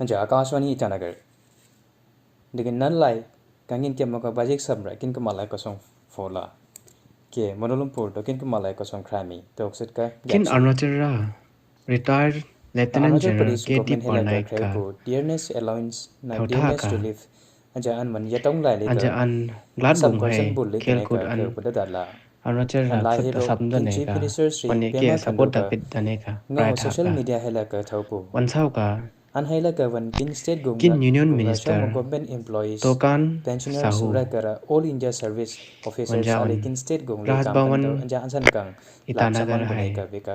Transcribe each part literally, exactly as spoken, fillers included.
Anja Akashvani Itanagar. Diki nan lai ka ngin kemo ka bajik samra kin kama lai kosong fola. Ke Monolumpur do kin kama lai kosong krami tok sit ka. Kin Arunachal ra retired Lieutenant General K T Parnaik ka dearness allowance na dearness relief. Anja an man yatong lai lika. Anja an glat bung hai kelkut an Arunachal ra sut asap dane ka. Wan ye ke support da pit dane ka. Rai thaka. Social media hai laka thaupu. Wan sau ka. An hai laka wan kin state gung kin Union Minister Tokan Sahu. Wan ja wan Raj Bhavan Itanagar hai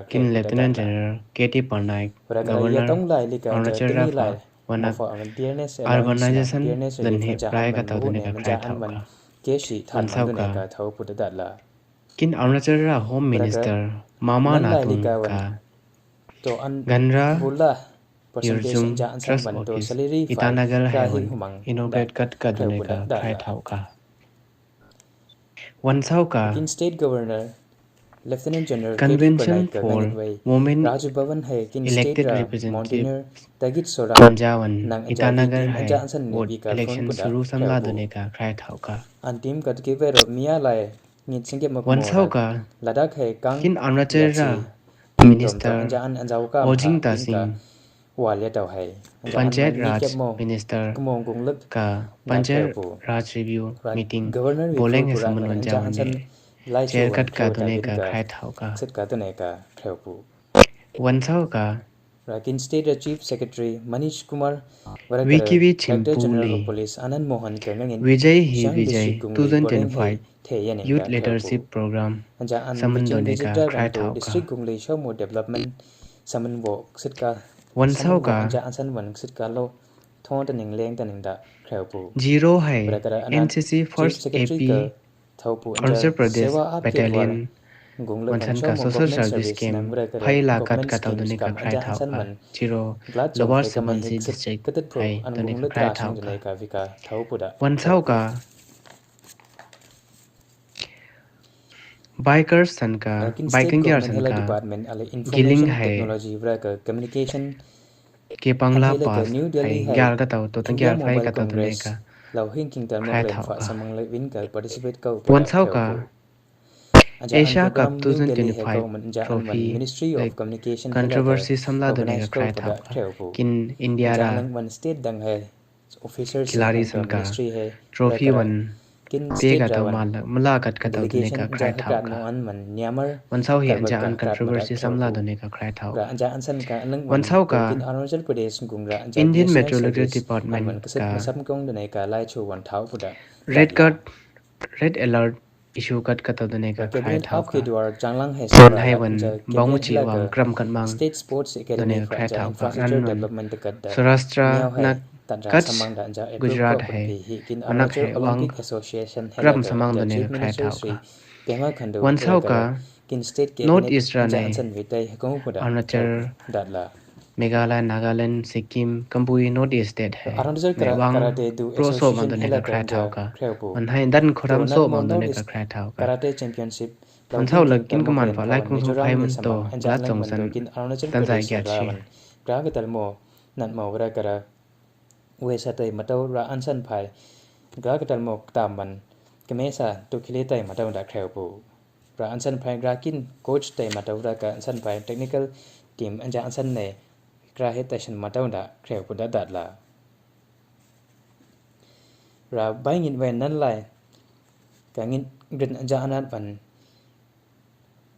kin Lieutenant General K T Parnaik, Governor Arunachal ra pha wan ak urbanization dan hip rai ka tau dane ka krai thauka. Wan sau ka. Kin Arunachal ra Home Minister Mama Natung ka Ganra Yurzum Trust Office Itanagar hai wan inaugurate kat ka dane ka krai thauka. Wan sau ka. Convention for Women Elected Representatives wan ja wan Itanagar hai vote election suru samla dane ka krai thauka. Wan sau ka. Kin Arunachal ra Minister Ojing Tasing, Panchayat Raj Minister ka Panchayat Raj Review meeting boleng he saman wan ja wan ye chair kat ka dane ka krai thauka. Wan sau ka. Vicky V Chimpuli, Vijay hi Vijay two thousand twenty-five Youth Leadership Program saman dane ka krai thauka. Wan sau ka. Zero hai N C C First A P Arunachal Pradesh Battalion wan san ka social service camp phai la kat ka tau dane ka krai thauka. Zero Lower Subansiri District hai dane ka krai thauka. Wan sau ka. Bikers san ka, biking gear san ka, Gilling hai Kepangla Pass hai gear ka tau, tota gear phai ka tau dane ka krai thauka. Wan sau ka. Asia Cup two thousand twenty-five trophy lai controversy samla dane ka krai thauka. Kin India ra khiladi san ka trophy wan pe ka tau mala, mala kat ka tau dane ka krai thauka. Wan sau hi anja an controversy samla dane ka krai thauka. Wan sau ka. Indian Meteorological Department ka red card, red alert issue kat ka tau dane ka krai thauka. Wan hai wan bang uchi wang kram kat mang dane ka krai thauka. An wan Saurashtra na Kutch, Gujarat hai wan ak hai wang kram samang dane ka krai thauka. Wan sau ka. North East ra nai Arunachal, Meghalaya, Nagaland, Sikkim, Kambui, North East state hai nai wang pro so mang dane ka krai thauka. Wan hai dan khoram so mang dane ka krai thauka. Wan sau lak kin kaman pha lai kung sung phai man to lat zong san tan zai giat shi. Wesa tei matau ra ansan phai gra katal mo ktaman kemesa tu khili tei matau da khreu pu. Ra ansan phai gra kin coach tei matau ra ka ansan phai technical team anja ansan ne gra he tei san matau da khreu pu da dat la. Ra bai ngin wen nan lai ka ngin grin anja anan pan.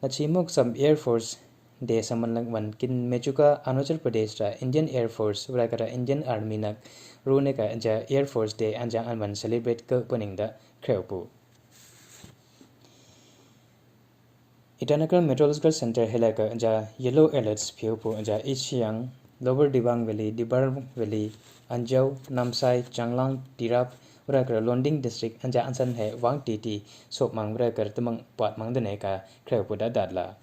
Nachi mok sam Air Force Day saman lang wan kin mechuka Arunachal Pradesh ra Indian Air Force vra kara Indian Army nak rune ka anja Air Force Day anja an wan celebrate ka paning da khreu pu. Itanagar Meteorological Center hela ka anja yellow alerts phiu pu anja East Siang, Lower Dibang Valley, Dibang Valley, Anjaw, Namsai, Changlang, Tirap, vra kara Londing District anja ansan he wang titi sop mang vra kara tamang pat mang dane ka khreu pu da dat la.